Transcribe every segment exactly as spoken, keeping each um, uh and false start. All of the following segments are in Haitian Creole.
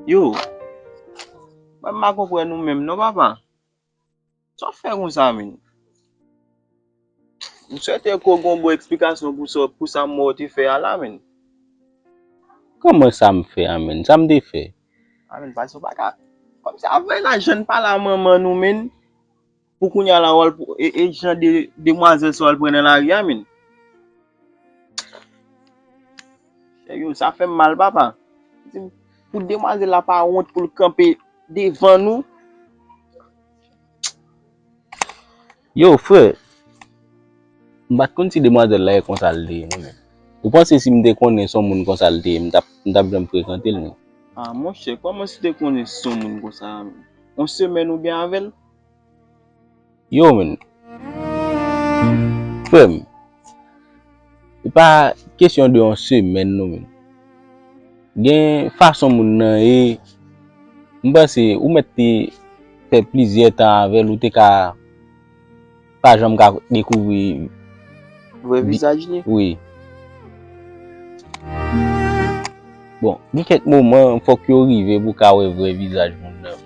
Yo, mwen m pa konprann ou menm non, papa. Sa w fè konsa, menn? M swete ke w gen yon bon eksplikasyon pou sa, pou sa m wè w te fè a la, menn. Kòman sa m fè a, menn? Sa m te fè? A, menn, paske w pa ka. Kòmsi a vre la, jèn pale a manman nou, menn. Pou kounye a la, w al pou, e, e jan de demwazèl sa w al pran nan lari a, menn. Yo, sa fè m mal, papa. Pou demwazèl la pa wont pou l kanpe devan nou. Yo, frè, m pa t konn si demwazèl la e konsa l te ye, non, menn. Ou panse si m te konnen se yon moun konsa l te ye, m t ap, m t ap janm frekante l, non? A, monchè, kòman si w te konnen se yon moun konsa, menn? Yon semèn ou byen avè l? Yo, menn. Frè m, e pa kesyon de yon semèn, non, menn. Gen fason moun nan ye, m panse ou mèt te fè plizyè tan avè l, ou te ka pa janm ka dekouvri vre vi-, vizaj li. Wi. Bon, gen kèk moman, fòk yo rive pou w ka wè vre vizaj moun nan.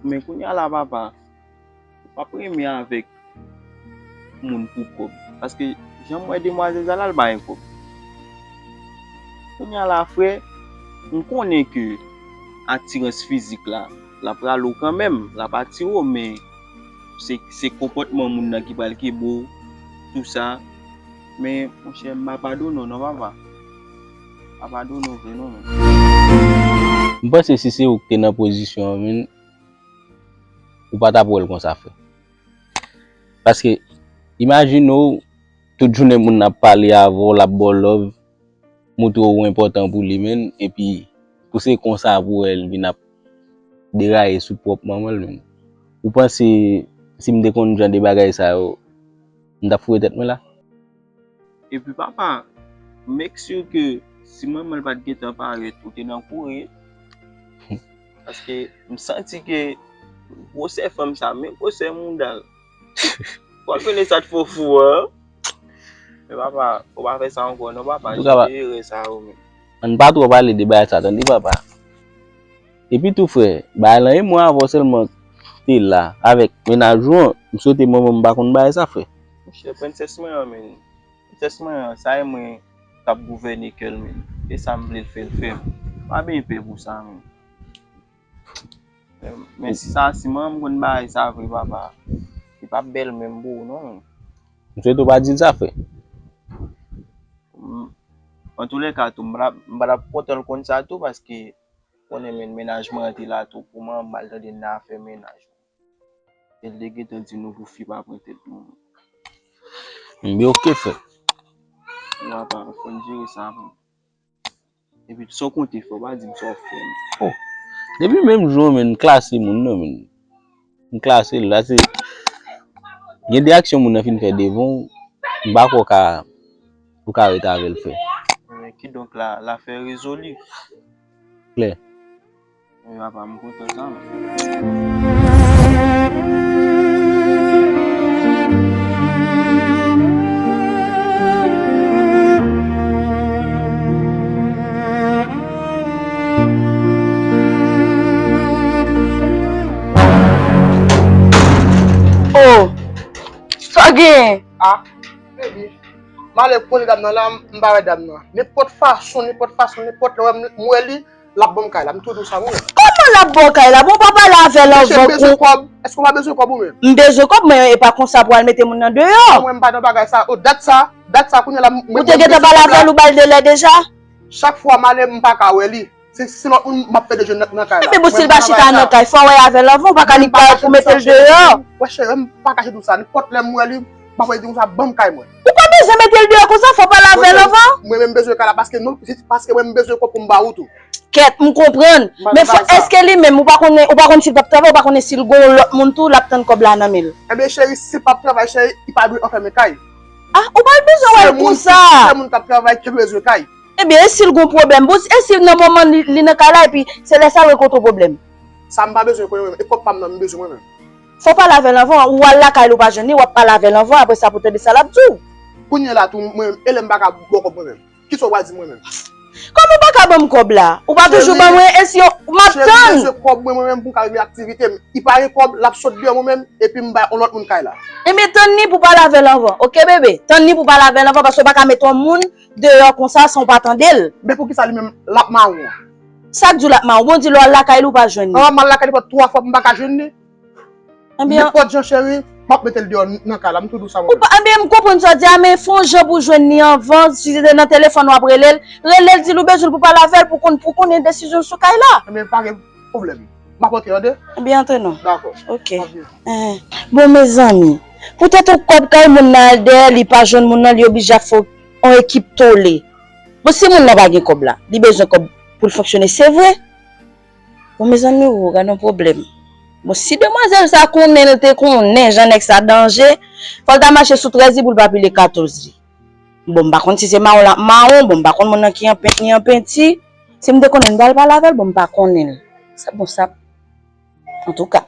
Men kounye a la, papa, m p ap renmen avèk moun pou kòb. Paske jan m wè demwazèl sa la, l pa gen kòb. Kounye a la, frè, m konnen ke atirans fizik la, l ap rale w kanmenm, l ap atire w, men se, se konpòtman moun nan ki pral kenbe w, tou sa. Men, monchè, m pa padone w non, papa. M pa padone w vre non, menn. M panse si se ou ki te nan pozisyon an, menn, ou pa t ap wè l konsa, frè. Paske, imajine w, tout jounen moun nan ap pale avè w, l ap ba w love, montre w ou enpòtan pou li, menn, epi pou se konsa pou w wè l vin ap deraye sou pwòp manman l, menn. Ou panse si m te konn jan de bagay sa yo, m t ap foure tèt mwen la? Epi papa, make sure ke si manman l pa t gentan parèt, ou te nan kouri. Paske m santi ke gwosè fanm sa, men gwosè mouda l. Fò l vin sa t fofou an. Men papa, ou pa fè sa ankò non, papa. Antouka, jere erè sa yo menm. Ann pa twò pale de bagay sa, tande, papa. Epi tou, frè, bagay lan e mwen avè w sèlman te la avèk mennaj ou an, m swete manman m pa konn bagay sa, frè. Monchè, prensès mwen an, men. Prensès mwen an, sa e mwen k ap gouvène kè l, men. E sa m vle l fè, l fè. Pa benyen pè pou sa, men. Men, men si sa, si manman m konn bagay sa vre, papa, li p ap bèl menm pou ou, non. M swete w pa di l sa, frè. M, antoulèka, tou, m pa t ap, m pa t ap kontan l konn sa tou, paske konnen men, mennaj mwen an te la tou pou mwen, m al tande nan afè mennaj. E l te gentan di nou pou fi pa pran tèt nou. Ebyen, oke, frè. Papa, fò n jere sa pou. Epi, sa w konte fè, w pa di m sa w fè, non. Oh. Depi menm jou an, men, m klase moun nan, men. M klase l, la, se, gen de aksyon moun nan fin fè devan w, m pa kwè w ka, ou ka rete avè l, frè. Men kidonk la, lafè rezoli. Klè. Wi, papa, m kontan sa, men. Oh! Sa gen? Ah, baby. M ale kote dam nan la, m pa wè dam nan. Nenpòt fason, nenpòt fason, nenpòt lè m wè li, l ap ban m kay la. M toujou sa, mwen. Kòman l ap ba w kay la? Bon, w pa pale avè l anvan kou. Mesye, m bezwen kòb. Èske w pa bezwen kòb ou menm? M bezwen kòb, men e pa konsa pou al mete moun nan deyò. Mwen, m pa nan bagay sa. O, dat sa, dat sa, kounye a la, m, mwen, ou te gentan pale avè l, ou ba l delè deja? Chak fwa m ale, m pa ka wè li. Se, se lòt moun m ap fè de jèn nan, nan kay la. Epi, bon, si l pa chita nan kay, fò w wè avè l anvan, ou pa ka ni kay pou mete l deyò. Wè, cheri, m pa kache tout sa. Nenpòt lè m wè li, m ap di konsa, ban m kay mwen. Ou pa bezwen mete l deyò konsa, fò w pale avè l anvan. Mwen menm bezwen kay la, paske nou, paske mwen m bezwen kòb pou m ba ou tou. Kèt, m konprann. Men fò, èske li menm, ou pa konnen, ou pa konn si l p ap travay, ou pa konnen si l gon lòt moun tou, l ap tann kòb la nan men l. Ebyen, cheri, si l p ap travay, cheri, li pa dwe anfèmen kay. Ah, ou pa bezwen wè l konsa. Se moun k ap travay ki bezwen kay. Ebyen, e si l gon pwoblèm? Bon, e si nan moman li, li nan kay la, epi se lè sa l rankontre pwoblèm? Sa m pa bezwen konnen mwen menm. E kòb pa m nan m bezwen mwen menm. Fò w pale avè l anvan, ou al lakay li, ou pa jwenn li, w ap pale avè l anvan, apre sa pou w tande sa l ap di w. Kounye a la tou, mwen menm, e lè m pa ka ba w kòb mwen menm? Kisa w pral di mwen menm? Kòman w pa Ka ban m kòb la. Ou pa toujou ban mwen, e si yo, m ap tann. Cheri, m bezwen kòb mwen, mwen menm pou m ka regle aktivite m. Li pa gen kòb, l ap sot deyò mwen menm, epi m bay yon lòt moun kay la. Ebyen, tann li pou pale avè l anvan. Oke, bebe? Tann li pou pale avè l anvan, paske w pa ka mete yon moun deyò konsa san w pa tande l. Men poukisa li menm, l ap mawon? Sa k di w l ap mawon? Bon, di lè w al lakay li, ou pa jwenn li. An, m al lakay li, fè twa fwa, m pa ka jwenn li. Ebyen, nenpòt jan, cheri, m ap mete l deyò nan kay la, m tou di w sa mwen menm. Ebyen, m konprann sa w di a, men fè yon jan pou w jwenn li anvan, si se te nan telefòn w ap rele l, rele l, di l ou bezwen l pou pale avè l, pou konn, pou konnen desizyon l sou kay la. Ebyen, pa gen pwoblèm. M ap antre, tande? Ebyen, antre non. Dakò. Oke. Bon, mezanmi, poutèt yon kòb kay moun nan al dèyè, li pa jwenn moun nan, li oblije ap fè yon ekip tole. Bon, si moun nan pa gen kòb la, li bezwen kòb pou l fonksyone, se vre. Bon, mezanmi, ou gade yon pwoblèm. Bon, si demwazèl sa konnen l te konnen jan nèg sa danje, fò l ta mache sou trèz li pou l pa pile katòz li. Bon, m pa konn si se mawon l ap mawon, bon, m pa konn moun nan ki an pent ni an penti. Si m te konnen, m t al pale avè l, bon, m pa konnen l. Sa, bon, sa, antouka.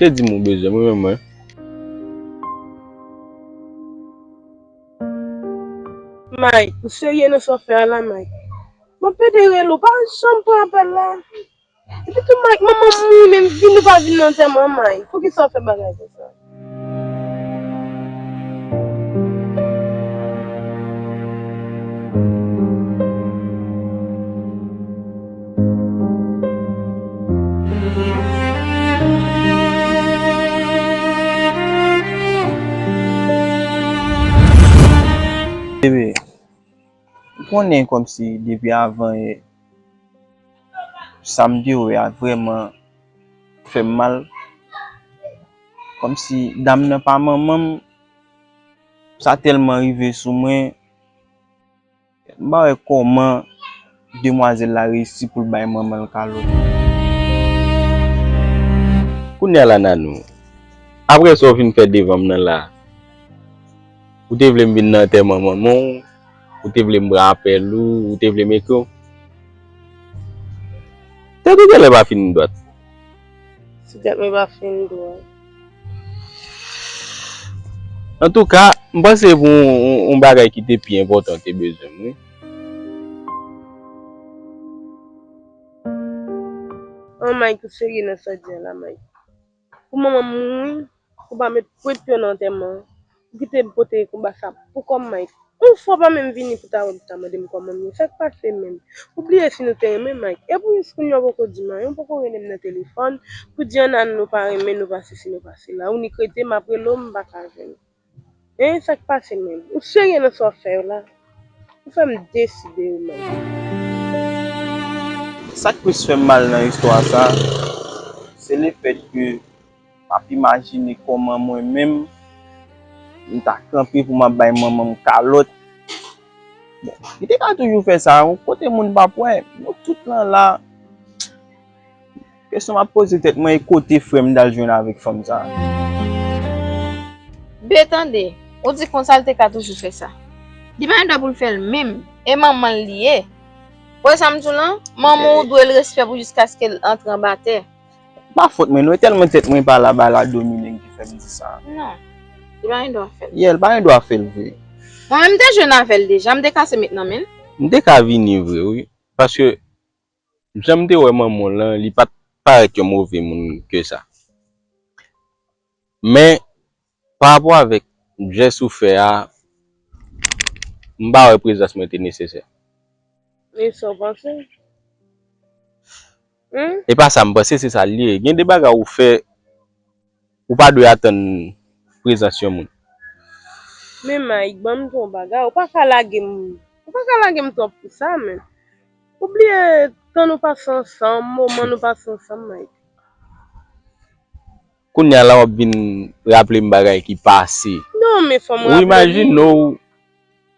Ou te di m ou bezwen mwen, men mwen. Mike, ou serye nan sa w fè a la, Mike? M ap pede rele w, pa janm pran apèl la. Epi tou, Mike, manman m mouri, men vin ou pa vin nan antèman, Mike. Poukisa w fè bagay konsa? Bebe, ou konnen kòmsi depi avan yè, sa m te wè a vrèman fè m mal. Kòmsi dam nan pa manman m, sa tèlman rive sou mwen. M pa wè kòman demwazèl la reyisi pou l bay manman l kalòt. Kounye a la, Nanou, apre sa w fin fè devan m nan la, ou te vle m vin nan antèman manman w, ou te vle m pran apèl ou, ou te vle m ekri w. Tèt ou genlè pa fin dwat. Si tèt mwen pa fin dwat. Antouka, m panse pou yon, yon, yon bagay ki te pi enpòtan te bezwen m, wi. An, Mike, ou serye nan sa w di a la, Mike? Pou manman m mouri, ou pa met pwent pye w nan antèman an. Ou kite m pote konba sa pou kò m, Mike. Yon fwa w pa menm vini pou ta wè m, pou ta mande m kòman m ye. Sa k pase menm? Ou bliye si nou te renmen, Mike? E pou jis kounye a w poko di m anyen, ou poko rele m nan telefòn pou di ann, ann, nou pa renmen, nou pa sesi, nou pa sela. Ou nik rete, m ap rele w, m pa ka jwenn ou. Hein, sa k pase menm? Ou serye nan sa w ap fè yo la? Ou fè m deside yo menm. Sa k plis fè m mal nan istwa sa, se lefètke m ap imajine kòman mwen menm, m ta kanpe pou m ap bay manman m kalòt. Bon, li te ka toujou fè sa, yon kote moun p ap wè, nou tout lan la. Kesyon m ap poze tèt mwen, e kote frè m t al jwenn avèk fanm sa a? Be, tande, ou di konsa l te ka toujou fè sa. Li pa gen dwa pou l fè l menm, e manman l li ye. Ou wè sa m di w lan? Manman w, ou dwe l respè pou jiskaske l antre anba tè. Pa fòt mwen non, e tèlman tèt mwen pa la, ba la domine m ki fè m di sa. Non, li pa gen dwa fè l. Yeah, l pa gen dwa fè l vre. Mwen menm m te jwenn avè l deja, m te kase met nan men l. M te ka vini vre, wi. Paske jan m te wè manman w lan, li pa t parèt yon move moun ke sa. Men, pa rapò avèk jès ou fè a, m pa wè prezans mwen te nesesè. E sa w panse? Hmm? E pa sa m panse, se sa l ye. Gen de bagay ou fè, ou pa dwe atann prezans yon moun. Men Mike, ban m di w yon bagay, ou pa ka lage m, ou pa ka lage m twòp pou sa, men. Ou bliye tan nou pase ansanm, moman nou pase ansanm, Mike. Kounye a la w ap vin raple m bagay ki pase. Non, men fò m raple w. Ou imajine w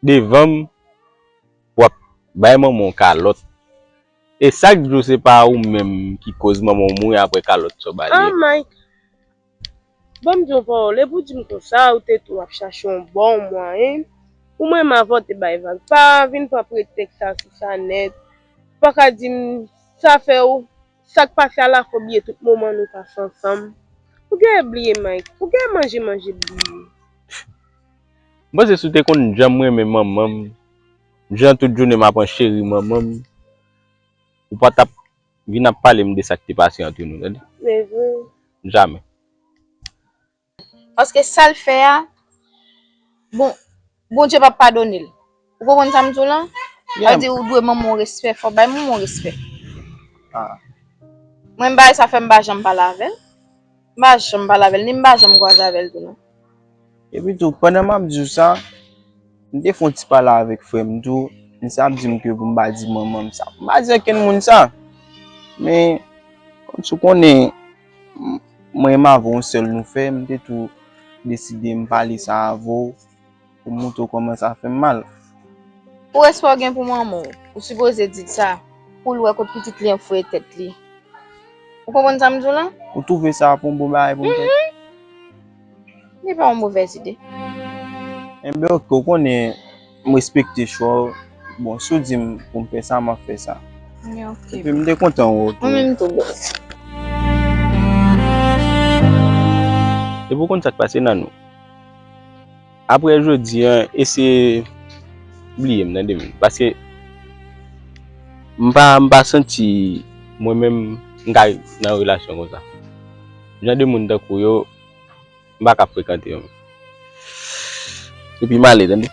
devan m, w ap bay manman w kalòt. E sak di w se pa ou menm ki koz manman w mouri apre kalòt sa w ba li. Ah, Mike. Ban m di yon pawòl, epi w di m konsa, ou te tou ap chache yon bon mwayen pou mwen m avè w te bay vag. Pa vin pran pretèks sa sou sa nèt. Ou pa ka di m sa fè w, sa k pase a la fè w bliye tout moman nou pase ansanm. Ou genlè bliye, Mike. Ou genlè manje, manje bliye. M panse si w te konn jan m renmen manman m, jan tout jounen m ap ancheri manman m, ou pa t ap vin ap pale m de sa k te pase ant nou, tande? Se vre. Jamè. Paske sa l fè a, bon, Bondye p ap padone l. Ou konprann sa m di w lan? Sa vle di ou dwe manman w respè, fò w bay manman w respè. Ah. Mwen, m pa, sa fè m pa janm pale avè l. M pa janm pale avè l, ni m pa janm kwaze avè l tou non. Epi tou, pandan m ap di w sa, m te fè yon ti pale avèk frè m tou, misye ap di m ke pou m pa di manman m sa. M pa di okenn moun sa. Men, kòmsi w konnen, m, mwen m avè w yon sèl nou fè, m te tou deside m pale sa avè w, pou m montre w kòman sa fè m mal. Pou respè w gen pou manman w, ou sipoze di l sa, pou l wè kot pitit li an foure tèt li. Ou konprann sa m di w lan? Ou twouve sa ap yon bon bagay pou m fè? Mhm. Li pa yon movèz ide. Enben, oke, ou konnen m respekte chwa w. Bon, si w di m pou m fè sa, m ap fè sa. Ya, oke. Epi m te kontan wè w tou. Mwen menm tou, bro. Epi w konn sa k pase nan nou? Apre jodi a, eseye bliye m, tande m. Paske m pa, m pa santi mwen menm m ka nan relasyon konsa. Jan de moun tankou yo, m pa ka frekante yo. Epi m ale, tande.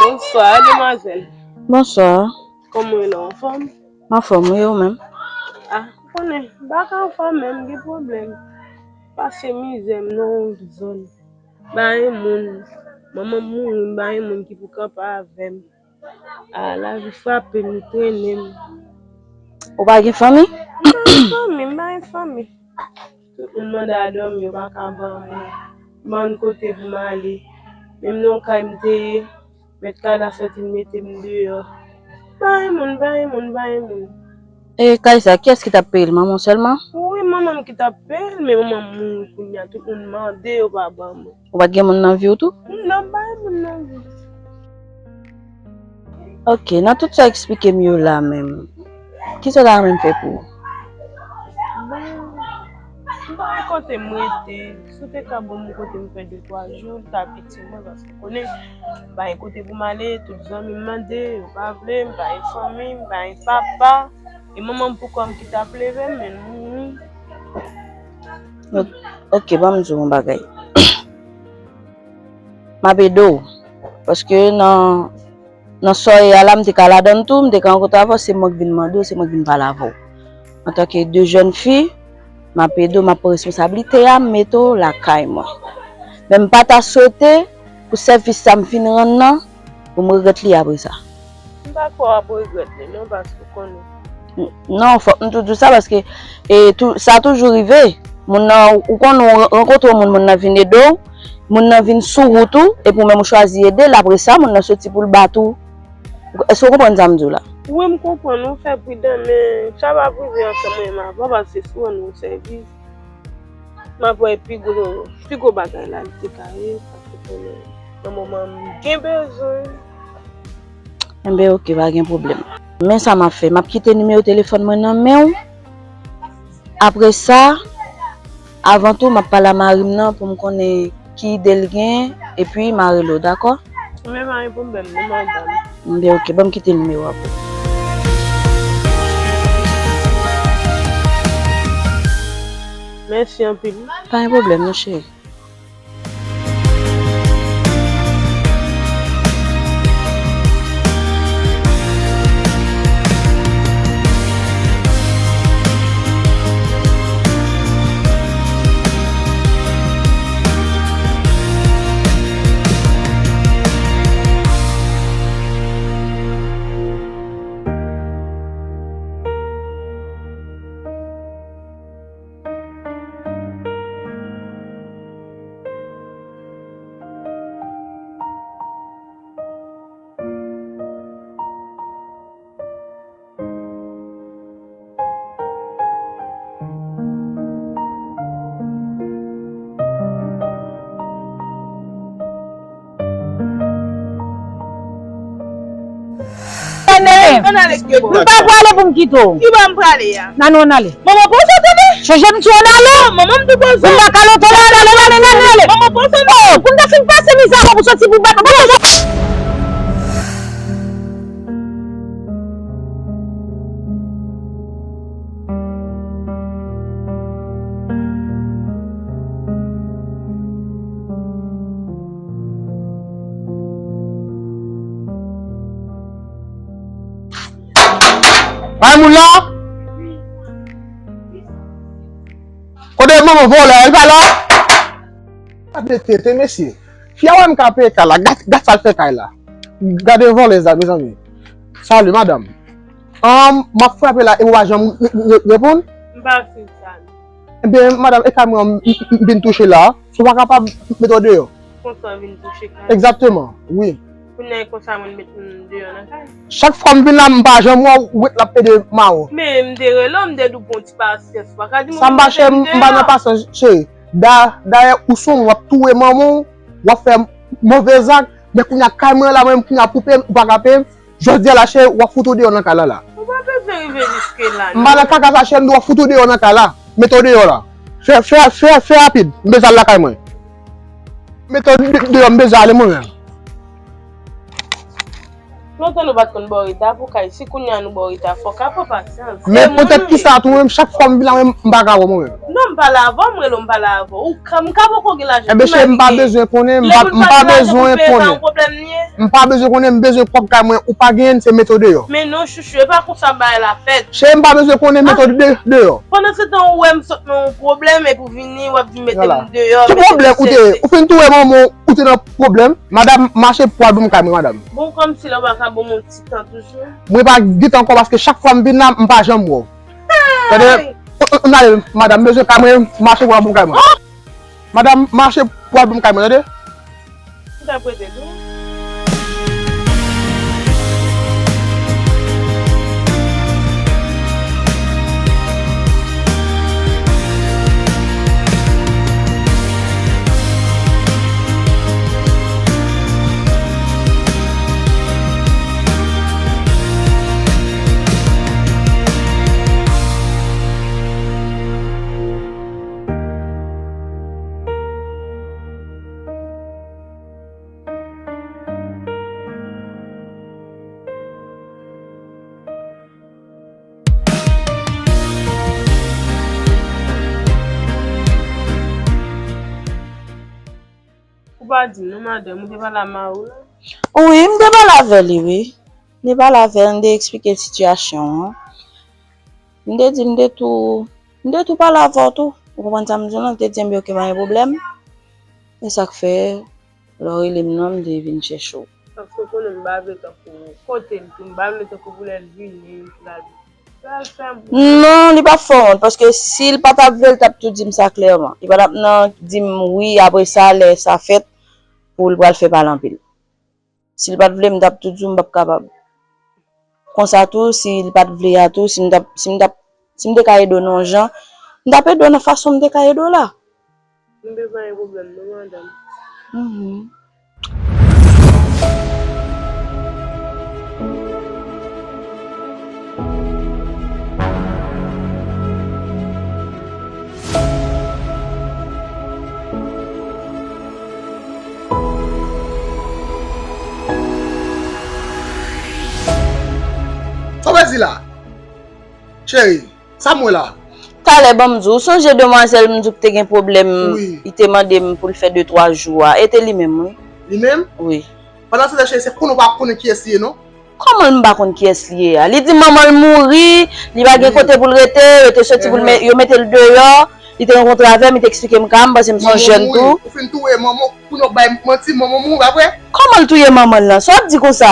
Bonswa, demwazèl. Bonswa. Kòman w ye la, w anfòm? M anfòm, wi, ou menm? Ah, ou konnen, m pa ka anfòm menm, gen pwoblèm. Pase mizè m nan yon zòn. Pa gen moun, manman m mouri, m pa gen moun ki pou kanpe avè m. Ah, lavi frape m, li trennen m. Ou pa gen fanmi? M pa gen fanmi, m pa gen fanmi. Tout moun mande a dòmi, yo pa ka ban mwen. M pa konn kote pou m ale. Menm nan yon kay m te ye, mèt kay la sòti l mete m deyò. M pa gen moun, m pa gen moun, m pa gen moun. E kay sa, kiyès ki t ap peye l? Manman w sèlman? Wi, manman m ki t ap peye l, men manman m mouri kounye a. Tout moun mande, yo pa ban mwen. Ou pa t gen moun nan vi w tou? Non, m pa gen moun nan vi m. Ok, nan tout sa w eksplike m yo la menm, kisa w ta renmen m fè pou ou? Bon, m pa gen kote m rete. Si w te ka ban m yon kote m fè de twa jou, l ta itil mwen, paske w konnen, m pa gen kote pou m ale, tout zanmi m mande, yo pa vle, m pa gen fanmi, m pa gen papa. E manman m pou kò m ki t ap leve m, men l mouri. Ok, ok, ban m di w yon bagay. M ap ede w. Paske nan, nan sa w ye a la, m te ka ladan l tou, m te ka rankontre avè w, se mwen k vin mande w, se mwen k vin pale avè w. Antanke de jèn fi, m ap ede w, m ap pran responsablite a, m mete w lakay mwen. Men m pa ta swete pou sèvis sa m fin rann nan, pou m regrèt li apre sa. M pa kwè w ap regrèt li non, paske w konnen. N-, non, fòk m tou di w sa, paske, e, tou, sa toujou rive. Moun nan, ou konn ou ran-, rankontre yon moun, moun nan vin ede w, moun nan vin sou wout ou, epi ou menm ou chwazi ede l, apre sa, moun nan soti pou l bat ou. Èske w konprann sa m di w la? Wi, m konprann, ou fè pridan, men sa p ap rive ansanm mwen avè w, paske si w rann yon sèvis, m ap wè pi gwo, pi gwo bagay la, li te ka ye, paske konnen nan moman m gen bezwen. Enben, oke, pa gen pwoblèm. Men sa m ap fè, m ap kite nimewo telefòn mwen nan men w. Apre sa, avan tou, m ap pale a mari m nan pou m konnen ki ide l gen, epi m a rele w, dakò? Wi, pa gen pwoblèm, non, madanm. Enben, oke, ban m kite nimewo a pou ou. Mèsi anpil. Pa gen pwoblèm, non, cheri. Ann ale, ann ale, Kyoto. M pa prale pou m kite w. Ki bò m prale a? Nan nou ann ale. Manman poze w tande. Chèche m tou ann ale. Manman m tou poze w. Pou m pa kalote la, ann ale, ann ale, ann ale. Manman poze w. Oh, pou m ta fin pase mizè pou soti pou bat mwen. Bay moun la. Kote manman vòlè a, li pa la? Gade tete, mesye. Fi a wè m ka peye kay la. Gad, gad sa l fè kay la. Gade vòlèz la, mezanmi. Salut, madame. Ahn, m ap frape la, e ou pa janm re-, re-, reponn? M pa fin sa, non. Ebyen, madam, e kay mwen an m, m, m vin touche la. Si w pa kapab, mete w deyò. Konsa w vin touche kay? Egzakteman, wi. Kounye a, e konsa moun met moun deyò nan kay? Chak fwa m vin la, m pa janm wè w ret l ap pede mawo. Men m te rele w, m te di w pran ti pasyans. Ou pa ka di m sa m pa chè, m pa nan pasyans, cheri. Da-, dayè, ou se yon moun, w ap touye manman w, w ap fè move zak, men kounye a, kay mwen la, mwen menm, kounye a, pou peye m, ou pa ka peye m. Jodi a la, cheri, w ap fout ou deyò nan kay la, la. Ou pa bezwen rive jiske la, non. M pa nan kaka sa, cheri, m di w ap fout ou deyò nan kay la. Mete w deyò la. Fè, fè, fè, fè rapid. M bezwen al lakay mwen. Mete w de-, deyò, m bezwen ale mwen menm. Lontan nou pa t konn ba w reta pou kay. Si kounye a nou ba w reta, fò w ka pran pasyans. Men poutèt kisa tou, mwen menm, chak fwa m vin la, mwen menm, m pa ka wè w, mwen menm. Non, m pale avè w, m rele w, m pale avè w. Ou ka, m ka poko gen lajan. Enben, cheri, m pa bezwen konnen, m pa, m pa bezwen konnen. M pa bezwen konnen, m bezwen pwòp kay mwen, ou pa genyen, se mete w deyò. Men non, chouchou, e pa konsa bagay la fèt. Cheri, m pa bezwen konnen, mete w de-, deyò. Pandan se tan, ou wè m sot nan yon pwoblèm, epi w vini, w ap di mete m deyò, mete m soti. Ki pwoblèm ou te ye? Ou fin touye manman w, ou te nan pwoblèm? Madanm, mache pou w al ban m kay mwen, madanm. Bon, kòmsi la, ou pa ka ban m yon ti tan toujou? Mwen pa gen tan ankò, paske chak fwa m vin la, m pa janm wè w. Tande, ann ale, madanm, m bezwen kay mwen, mache pou w al ban m kay mwen. Madanm, mache pou w al ban m kay mwen, tande? M t ap rete tou. Ou pa di m non, madanm, ou te pale a mari w la? Wi, m te pale avè li, wi. M te pale avè l, m te eksplike l sitiyasyon an. M te di, m te tou, m te tou pale avè w tou. Ou konprann sa m di w lan? M te di, enben, oke, pa gen pwoblèm. E sa k fè, lè w rele m nan, m te vin chèche w. Paske w konnen m pa vle tankou kote l tou, m pa vle tankou pou lè l vini, l pral, pral fè m. Non, li p ap fè w wont, paske si l pa t ap vle, l t ap tou di m sa klèman. Li pa t ap nan di m wi, apre sa, lè sa fèt, pou l pral fè pale anpil. Si l pa t vle, m t ap tou di w m p ap kapab. Konsa tou, si l pa t vle a tou, si m t ap, si m t ap, si m te ka ede w nan yon jan, m t ap ede w nan fason m te ka ede w la. M pa gen pwoblèm non, madanm. Mhm. Sa w vle di la? Cheri, sa m wè la? Talè, ban m di w, ou sonje demwazèl m di w k te gen pwoblèm, wi, li te mande m pou l fè de twa jou a? E te li menm, wi. Li menm? Wi. Pandan se tan, cheri, se konnen w pa konnen kiyès li ye, non? Kòman m pa konn kiyès li ye a? Li di manman l mouri, li pa gen, mhm, kote pou l rete, yo te soti pou l, mhm, met, yo mete l deyò, li te rankontre avè m, li te eksplike m ka, m panse m se yon jèn tou. Manman mouri, ou fin touye manman, kounye a w bay manti, manman mouri, pa vre? Kòman l touye manman l lan? Sa w ap di konsa?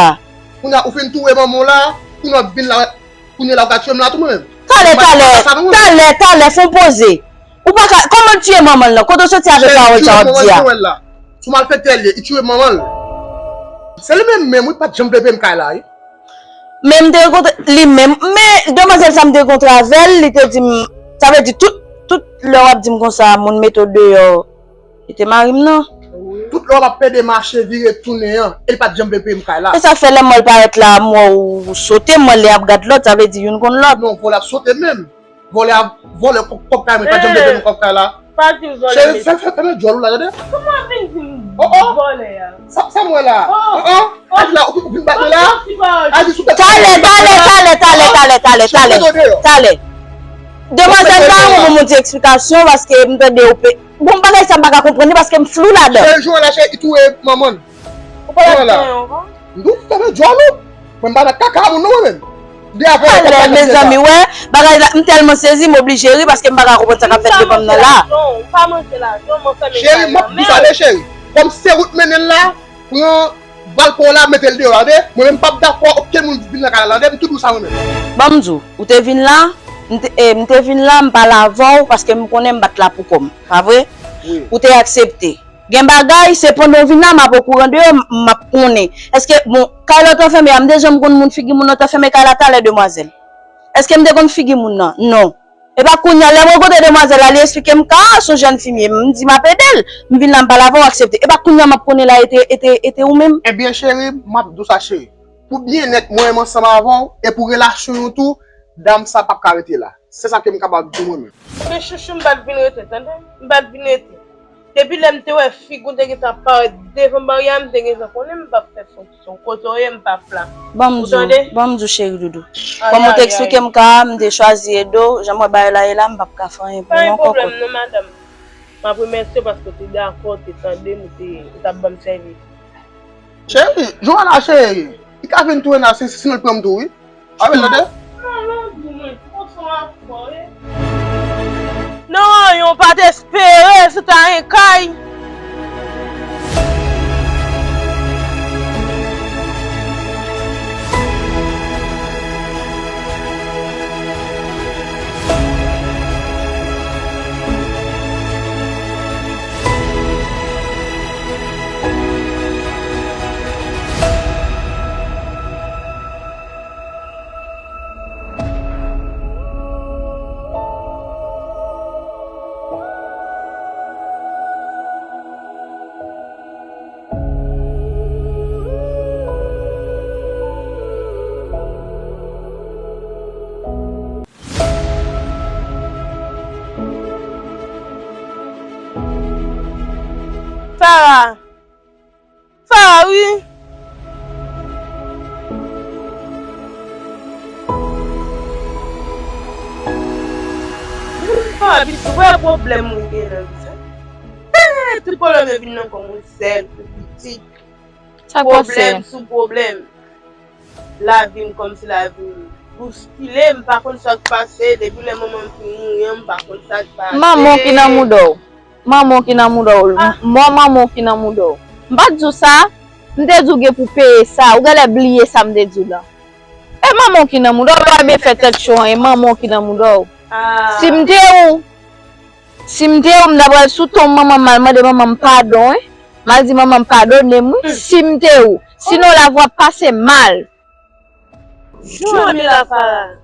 Kounye a, ou fin touye manman w la, kounye a w ap vin la, kounye a la w ka tiye m la tou mwen menm. Talè, talè, talè, talè, fè w poze. Ou pa ka, kòman l tiye manman l lan? Kote w soti avèk pawòl sa w ap di a? Si w malfektè l ye, li tiye manman l. Se li menm menm, wi, pa t janm vle peye m kay la, wi. Men m te rankontre li menm. Men demwazèl sa m te rankontre avè l, li te di m, sa vle di tout, tout lè w ap di m konsa, moun mete w deyò. Li te mari m nan. Tout lè w ap plede mache vire tounen an, e li pa t janm vle peye m kay la. E sa k fè lè m wè l parèt la, m wè w sote, m wè l ap gad lòt, sa vle di youn konn lòt. Non, vòlè ap sote menm. Vòlè a, vòlè kòb, kòb kay mwen, li pa t janm vle peye m kòb kay la. Pa di m vòlè. Cheri, fè, fè, fèmen djòl ou la, tande. Kòman w vin di m vòlè a? Sa, sa m wè la? Oh, oh. Adi la, ou, ou vin bat mwen la? Adi sou tèt. Talè, talè, talè, talè, talè, talè, talè. Talè. Demwazèl, m pa renmen moun di eksplikasyon, paske m tande ou pe, bon, bagay sa m pa ka konprann li paske m flou ladan. Cheri, Joanna, cheri, li touye manman l. Ou pa la di anyen ankò? M di w fèmen djòl ou. Mwen m pa nan kaka moun non mwen menm. De avè w. Alè, mezanmi, wè, bagay la, m tèlman sezi, m oblije ri paske m pa ka konprann sa k ap fèt devan m nan la. M pa manje lajan, m fèmen kay la. Cheri, m ap di w sa de, cheri. Kòm se ou t mennen l la, pran bal pa w la, mete l deyò a de. Mwen menm m p ap dakò okenn moun vin nan kay la de, m tou di w sa mwen menm. Ban m di w, ou te vin la, m te, eh, m te vin la, m pale avè w paske m konnen m pa t la pou kò m, pa vre? Wi. Ou te aksepte. Gen bagay, se pandan w vin la, m ap okouran de yo, m, m ap konnen. Èske, bon, kay la w t anfème a, m te janm konn moun figi moun nan w t anfème kay la talè, demwazèl? Èske m te konn figi moun nan? Non. Epa kounye a, lè m rankontre demwazèl la, li eksplike m ka, se yon jèn fi m ye, m di m ap ede l. M vin la, m pale avè w, aksepte. Epa kounye a, m ap konnen la, e te, e te, e te ou menm? Ebyen, cheri, m ap di w sa, cheri. Pou byennèt mwen menm ansanm avè w, e pou relasyon nou tou, dam sa p ap ka rete la. Se sa ke m kapab di w mwen menm. Men chouchou, m pa t vin rete, tande? M pa t vin rete. Depi lè m te wè figi w te gentan parèt devan baryè a, m te gentan konnen m p ap fè fonksyon. Kote w ye, m p ap la. Ou tande? Ban m di w, cheri doudou. Kòm ou te eksplike m ka a, m te chwazi ede w. Jan m wè bagay la ye la, m p ap ka fè anyen pou ou non, kòkòt. Pa gen pwoblèm non, madanm. M ap remèsye w paske w te dakò, w te tande m, ou te, ou t ap ban m sèvis. Cheri, Joanna cheri, li ka vin tou Rena si, si, sinon li pran m tou wi. Avè l tande. Non, non, non, mwen, se konsa w ap fè, wi. Non, yon pa t espere, se ta yon kay. Sara. Sara, wi. Sara, pitit, wè pwoblèm mwen gen nan vi sa. Eh, tout pwoblèm yo vin nan kò mwen sèl pou pitit. Sa k pase? Pwoblèm sou pwoblèm. Lavi m kòmsi lavi m bouskile, m pa konn sa k pase. Depi lè manman m fin mouri an, m pa konn sa k pase. Manman w ki nan mouda w. Manman w ki nan mouda w. Ah. Mò manman w ki nan mouda w. M pa t di w sa? M te di w gen pou peye sa. Ou genlè bliye sa m te di w lan. E manman w ki nan mouda w, ou pa byen fè tèt cho an, e manman w ki nan mouda w. Ah. Si m te ou, si m te ou, m ta pral sou ton manman m, m al mande manman m padon, wi. M al di manman m padone m, wi. Hmm. Si m te ou. Sinon, lavi w ap pase mal. Jan m ye la, Farah,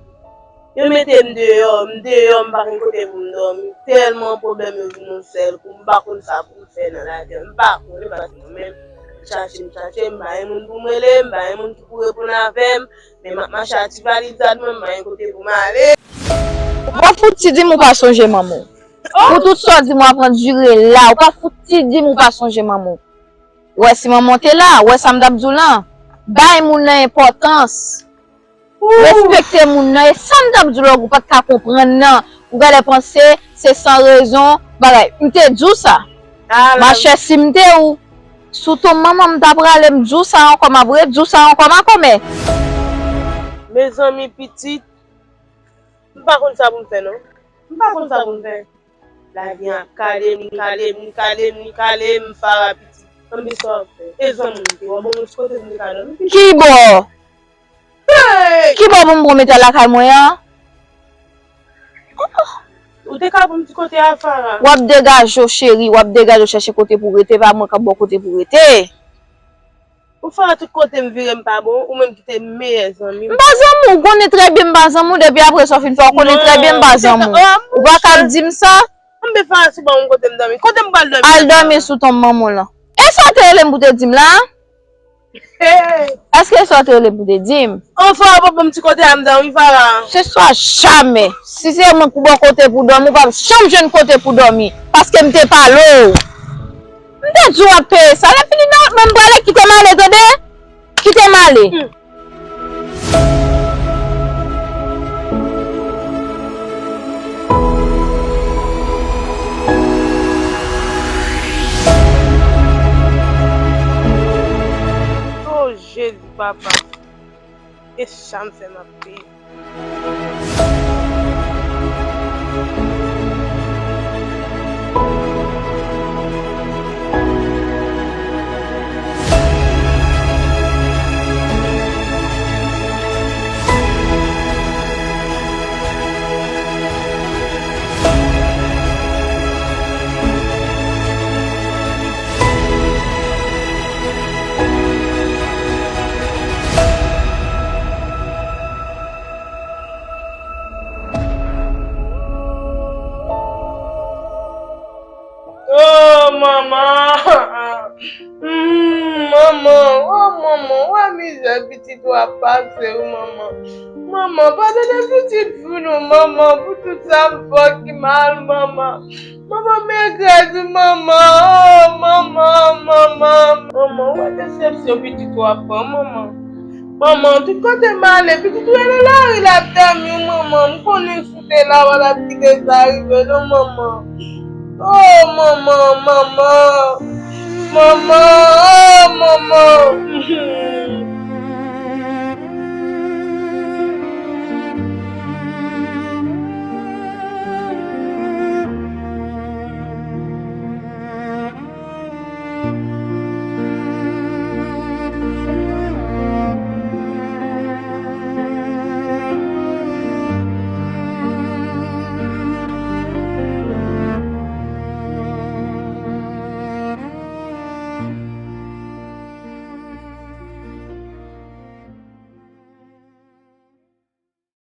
yo mete m deyò, m deyò, m pa gen kote pou m dòmi. Tèlman pwoblèm yo vin yon sèl kou, m pa konn sa pou m fè nan lavi a. M pa konnen, paske mwen menm, m chache, m chache, m pa gen moun pou m rele, m pa gen moun ki pou reponn avè m, men m ap mache a ti valiz sa dwèt mwen, m pa gen kote pou m ale. Ou pa fouti di m ou pa sonje manman w. Pou tout sa w di m w ap andire la, ou pa fouti di m ou pa sonje manman w. Ou wè si manman w te la, ou wè sa m t ap di w lan. Bay moun nan enpòtans. Respekte moun nan. E sa m t ap di w la, ou pa t ka konprann nan. Ou genlè panse se san rezon, bagay. M te di w sa. Machè, si m te ou, sou ton manman m ta prale, m di w sa ankò, m ap redi w sa ankò, makomè. Mezanmi, pitit, m pa konn sa pou m fè, non. M pa konn sa pou m fè. Lavi an ap kale m, li kale m, li kale m, li kale m, Farah pitit. Anben sa w ap fè? E zanmi m te, w ap ban m yon ti kote pou m te ka dòmi, pitit. Ki bò? Hey! Ki bò pou m pran mete lakay mwen an? Ou te ka ban m ti kote a, Farah. W ap degaje w, cheri, w ap degaje w chèche kote pou w rete, pa mwen k ap ba w kote pou w rete. Ou fè tout kote m vire m pa bon, ou menm ki te meyè zanmi m. M pa zanmi w, ou konnen trè byen m pa zanmi w, depi apre sa w fin fè, ou konnen trè byen m pa zanmi w. Ou pa ka ap di m sa. Anben Farah, si w ban m kote m dòmi, kote m pral dòmi? Al dòmi sou tonm manman w lan. E sa w te rele m pou te di m la? Èske e sa w te rele m pou te di m? Anfen, w ap ban m ti kote a m dòmi, Farah. Se swa jamè. Si se mwen k ou ba w kote pou dòmi, ou p ap janm jwenn kote pou dòmi. Paske m te pale w. M te di w ap peye sa. Lè fini nan men m prale, kite m ale, tande? Kite m ale. Hmm. Oh, Jezi, papa. E sa m fè m ap peye. Oh, manman! Hmm, manman! Oh, manman! Wè mizè pitit ou ap pase, wi, manman! Manman, padone pitit pou nou, manman, pou tout sa m fè ki mal, manman! Manman, m regrèt, wi, manman! Oh, manman, manman! Manman, wè desepsyon pitit ou ap pran, manman! Manman, tout kote m ale, pitit ou rele lari l ap dòmi, wi, manman! M konnen si w te la, w pa t ap kite sa rive, non, manman! Oh, manman, manman! Manman, oh, manman!